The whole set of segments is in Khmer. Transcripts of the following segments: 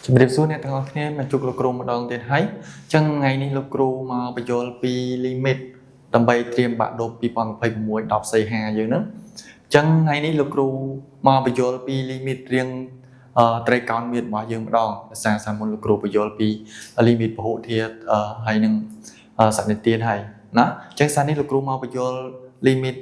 ជំរាបសួរអ្នកទាំងអស់គ្នាមកជួបលោកគ្រូម្ដងទៀតហើយអញ្ចឹងថ្ងៃនេះលោកគ្រូមកបញ្យល់ពី limit ដើម្បីត្រៀមបាក់ឌុប2026 10សីហាយើងហ្នឹងអញ្ចឹងថ្ងៃនេះលោកគ្រូមកបញ្យល់ពី limit រៀងត្រីកោណមានរបស់យើងម្ដងដោយសារសាមុនលោកគ្រូបញ្យល់ពី limit ពហុធាតុហើយនឹងសន្និទានហើយណាអញ្ចឹងសានេះលោកគ្រូមកបញ្យល់ limit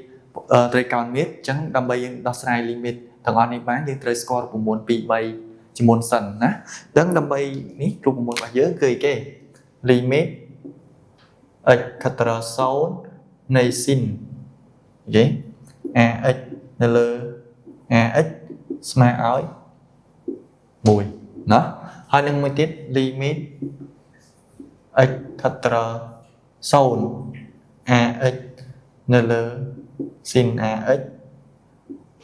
ត្រីកោណមានអញ្ចឹងដើម្បីយើងដោះស្រាយ limit ទាំងអស់នេះបានយើងត្រូវស្គាល់រូបមន្ត2 3ជាមុនសិនណាដឹងដើម្បីនេះរូបមន្តរបស់យើងគឺអីគេ limit x ខិតទៅ0នៃ sin គេ ax នៅលើ ax ស្មើឲ្យ1ណាហើយនឹងមួយទៀត limit x ខិតទៅ0 ax នៅលើ sin ax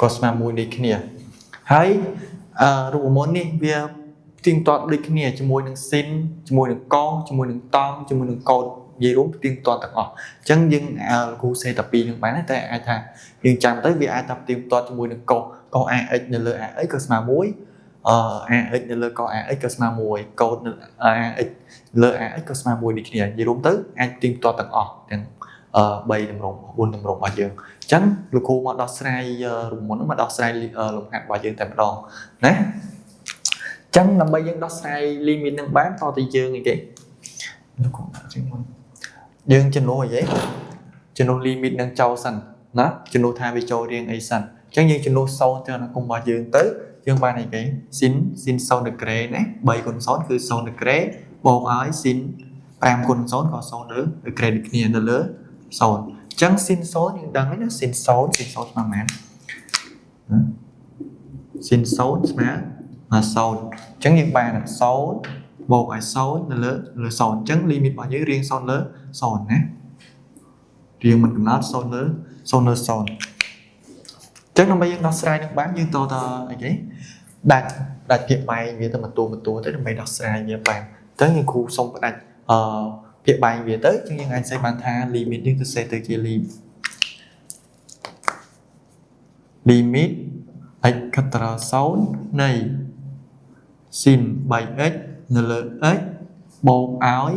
ក៏ស្មើ1ដូចគ្នាហើយអឺរូបមន្តនេះវាផ្ទៀងផ្ទាត់ដូចគ្នាជាមួយនឹង sin ជាមួយនឹងកជាមួយនឹងតង់ជាមួយនឹងកូដនិយាយរួមផ្ទៀងផ្ទាត់ទាំងអស់អញ្ចឹងយើងគ្រូសេតែពីរនឹងបានតែអាចថាយើងចាំទៅវាអាចថាផ្ទៀងផ្ទាត់ជាមួយនឹងកុសកុស ax នៅលើ ax ក៏ស្មើ1អឺ ax នៅលើកុស ax ក៏ស្មើ1កូដនៅ ax លើ ax ក៏ស្មើ1ដូចគ្នានិយាយរួមទៅអាចផ្ទៀងផ្ទាត់ទាំងអស់ទាំង3តម្រង4តម្រងរបស់យើងអញ្ចឹងលោកគ្រូមកដោះស្រាយរូបមន្តមកដោះស្រាយលំហាត់របស់យើងតែម្ដងណាចឹងដើម្បីយើងដោះស្រាយ limit នឹងបានតទៅយើងអីគេលោកគ្រូដាក់ជាងមុនយើងជំនួសអីគេជំនួស limit នឹងចូលសិនណាជំនួសថាវាចូលរៀងអីសិនអញ្ចឹងយើងជំនួស0ទៅអនុគមរបស់យើងទៅយើងបានអីគេ sin sin 0 degree ណា3គុណ0គឺ0 degree បូកឲ្យ sin 5គុណ0ក៏0 degree ដូចគ្នានៅលើ0អញ្ចឹង sin 0យើងដឹងហើយណា sin 0 sin 0ស្មើប៉ុន្មាន sin 0ស្មើ0អញ្ចឹងយើងបាន0បូកឲ្យ0នៅលើលើ0អញ្ចឹង limit របស់យើងរៀង0លើ0ណារៀងមិនកំណត់0លើ0លើ0អញ្ចឹងដើម្បីយើងដោះស្រាយនឹងបានយើងតតអីគេដាច់ដាច់ភាគបែងវាទៅមួយតួមួយតួទៅដើម្បីដោះស្រាយវាបានអញ្ចឹងយើងគ្រូសុំផ្ដាច់អឺភាគបែងវាទៅអញ្ចឹងយើងអាចសេបានថា limit យើងទៅសេទៅជា limit x ខិតទៅ0នៃ sin 3x នៅលើ x បូកឲ្យ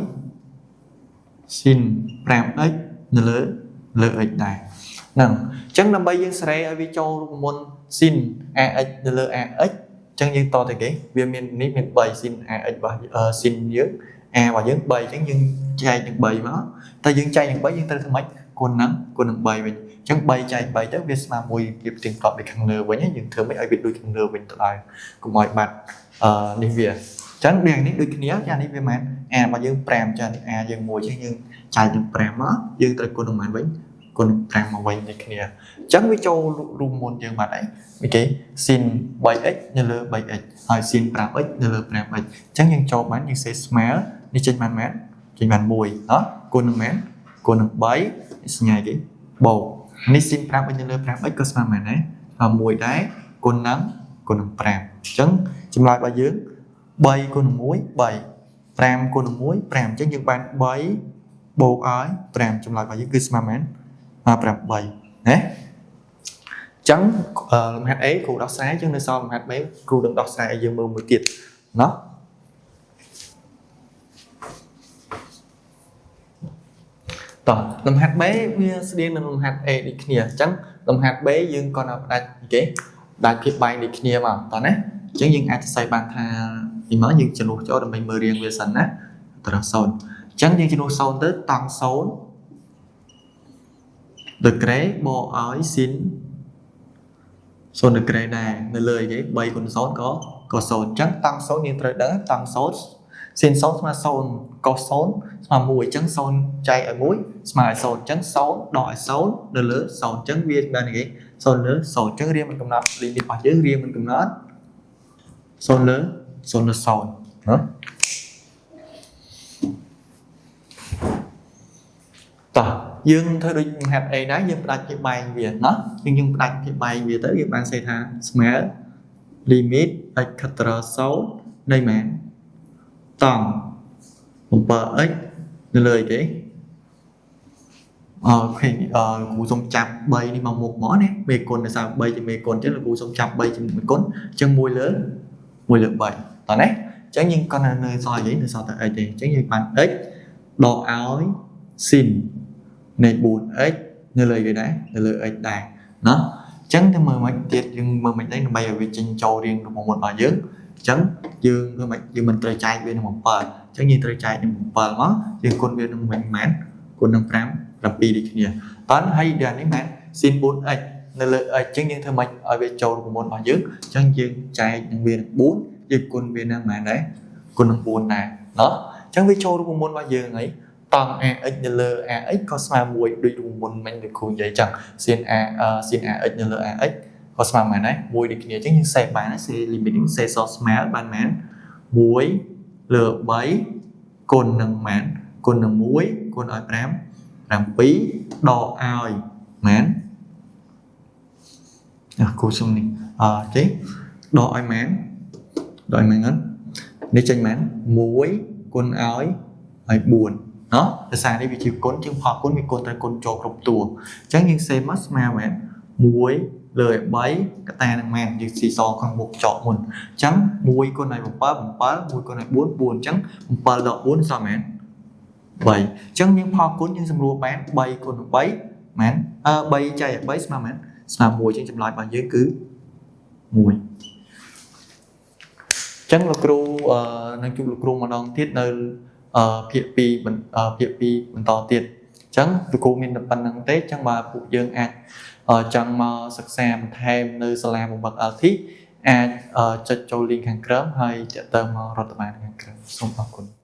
sin 5x នៅលើលើ x ដែរហ្នឹងអញ្ចឹងដើម្បីយើងសេរីឲ្យវាចូលរូបមន្ត sin ax នៅលើ ax អញ្ចឹងយើងតទៅគេវាមាននេះមាន3 sin ax របស់ sin យើង a របស់យើង3អញ្ចឹងយើងចែកនឹង3មកតែយើងចែកនឹង3យើងត្រូវធ្វើម៉េចគុណនឹងគុណនឹង3វិញអញ្ចឹង3ចែក3ទៅវាស្មើ1វាផ្ទៀងផ្ទាត់ដូចខាងលើវិញយើងធ្វើម៉េចឲ្យវាដូចខាងលើវិញទៅដល់កុំឲ្យបាត់អឺនេះវាអញ្ចឹងរឿងនេះដូចគ្នាចានេះវាមិន a របស់យើង5ចានេះ a យើង1អញ្ចឹងយើងចែកនឹង5មកយើងត្រូវគុណនឹងប៉ុន្មានវិញគុណនឹង5មកវិញដូចគ្នាអញ្ចឹងវាចូលរួមមុនយើងបាត់អីមីគេ sin 3x នៅលើ 3x ហើយ sin 5x នៅលើ 5x អញ្ចឹងយើងចូលបានយើងសេស្មើនេះចេញបានមែនចេញបាន1ណោះគុណនឹងមែនគុណនឹង3សញ្ញាគេបូកនេះ sin 5x នៅលើ 5x ក៏ស្មើមែនដែរស្មើ1ដែរគុណនឹងគុណនឹង5អញ្ចឹងចម្លើយរបស់យើង3គុណនឹង1 3 5គុណនឹង1 5អញ្ចឹងយើងបាន3បូកឲ្យ5ចម្លើយរបស់យើងគឺស្មើមែន8ណាចឹងលំហាត់ A គ្រូដោះស្រាយចឹងនៅសល់លំហាត់ B គ្រូនឹងដោះស្រាយឲ្យយើងមើលមួយទៀតណោះតោះលំហាត់ B វាស្តៀងនឹងលំហាត់ A ដូចគ្នាអញ្ចឹងលំហាត់ B យើងក៏នៅផ្ដាច់គេផ្ដាច់ភាពបែងដូចគ្នាមកតោះណាអញ្ចឹងយើងអាចសរសេរបានថាពីមកយើងជំនួសចូលដើម្បីមើលរាងវាសិនណាត្រឹម0អញ្ចឹងយើងជំនួស0ទៅតង់0 degree បកឲ្យ sin 0 degree ដែរនៅលើអីគេ3គុណ0ក៏ក៏0អញ្ចឹងតង់0យើងត្រូវដឹងតង់0 sin 0ស្មើ0កុស0ស្មើ1អញ្ចឹង0ចែកឲ្យ1ស្មើឲ្យ0អញ្ចឹង0ដកឲ្យ0នៅលើ0អញ្ចឹងវាបានគេ0លើ0អញ្ចឹងរៀងមិនកំណត់ limit របស់យើងរៀងមិនកំណត់0លើ0លើ0ណាតោះយើងធ្វើដូចហាត់អីដែរយើងផ្ដាច់ភាគបែងវាណាយើងផ្ដាច់ភាគបែងវាទៅយើងបានសេថាស្មើ limit x ខិតទៅ0នៃមែនតង់ 7x នៅលើអីគេ អឺឃើញអឺគ្រូសុំចាប់3នេះមកមុខមកណាមេគុណដោយសារ3ជាមេគុណអញ្ចឹងលោកគ្រូសុំចាប់3ជាមេគុណអញ្ចឹង1លើ1លើ3តោះណាអញ្ចឹងយើងគាត់នៅសល់អីនៅសល់តែ x ទេអញ្ចឹងយើងបាន x ដកឲ្យ sin នៃ 4x នៅលើគេដែរនៅលើ x ដែរណាអញ្ចឹងទៅមើលមិនទៀតយើងមើលមិនដែរដើម្បីឲ្យវាចេញចូលរៀងរូបមន្តរបស់យើងអញ្ចឹងយើងធ្វើម៉េចយើងមិនត្រូវចែកវានឹង7អញ្ចឹងយើងត្រូវចែកនឹង7មកយើងគុណវានឹងវិញម៉ានគុណនឹង5 7ដូចគ្នាតើហើយដល់នេះម៉ាន sin 4x នៅលើ x អញ្ចឹងយើងធ្វើម៉េចឲ្យវាចូលរូបមន្តរបស់យើងអញ្ចឹងយើងចែកនឹងវានឹង4យើងគុណវានឹងម៉ានដែរគុណនឹង4ដែរណោះអញ្ចឹងវាចូលរូបមន្តរបស់យើងហើយតង់ ax នៅលើ ax ក៏ស្មើ1ដូចរូបមន្តមិញដូចគ្រូនិយាយចឹង sin a sin ax នៅលើ ax ក៏ស្មើប៉ុន្មានដែរ1ដូចគ្នាអញ្ចឹងយើងសេបានសេ limit នេះសេសស្មើបានប៉ុន្មាន1លើ3គុណនឹងប៉ុន្មានគុណនឹង1គុណឲ្យ5 7ដកឲ្យប៉ុន្មានអះគូសុំនេះអចេះដកឲ្យប៉ុន្មានដកឲ្យប៉ុន្មាននេះចេញប៉ុន្មាន1គុណឲ្យឲ្យ4ណោះដោយសារនេះវាជាគុណជាងផលគុណវាគុណត្រូវគុណចូលគ្រប់តួអញ្ចឹងយើងសេមកស្មើមែន1លើ3កតានឹងមែនយើងស៊ីសក្នុងមុខចកមុនអញ្ចឹង1គុណឲ្យ7 7 1គុណឲ្យ4 4អញ្ចឹង7ដក4សល់មែន3អញ្ចឹងយើងផលគុណយើងសម្រួលបាន3គុណ3មែនអឺ3ចែកឲ្យ3ស្មើមែនស្មើ1អញ្ចឹងចម្លើយរបស់យើងគឺ1អញ្ចឹងលោកគ្រូនឹងជួបលោកគ្រូម្ដងទៀតនៅភាគ2ភាគ2បន្តទៀតអញ្ចឹងលោកគ្រូមានតែប៉ុណ្្នឹងទេអញ្ចឹងបើពួកយើងអាចចង់មកសិក្សាបន្ថែមនៅសាលាបំបត្តិ LT អាចចុចចូល link ខាងក្រោមហើយតាក់ទងមករដ្ឋបាលខាងក្រោមសូមអរគុណ។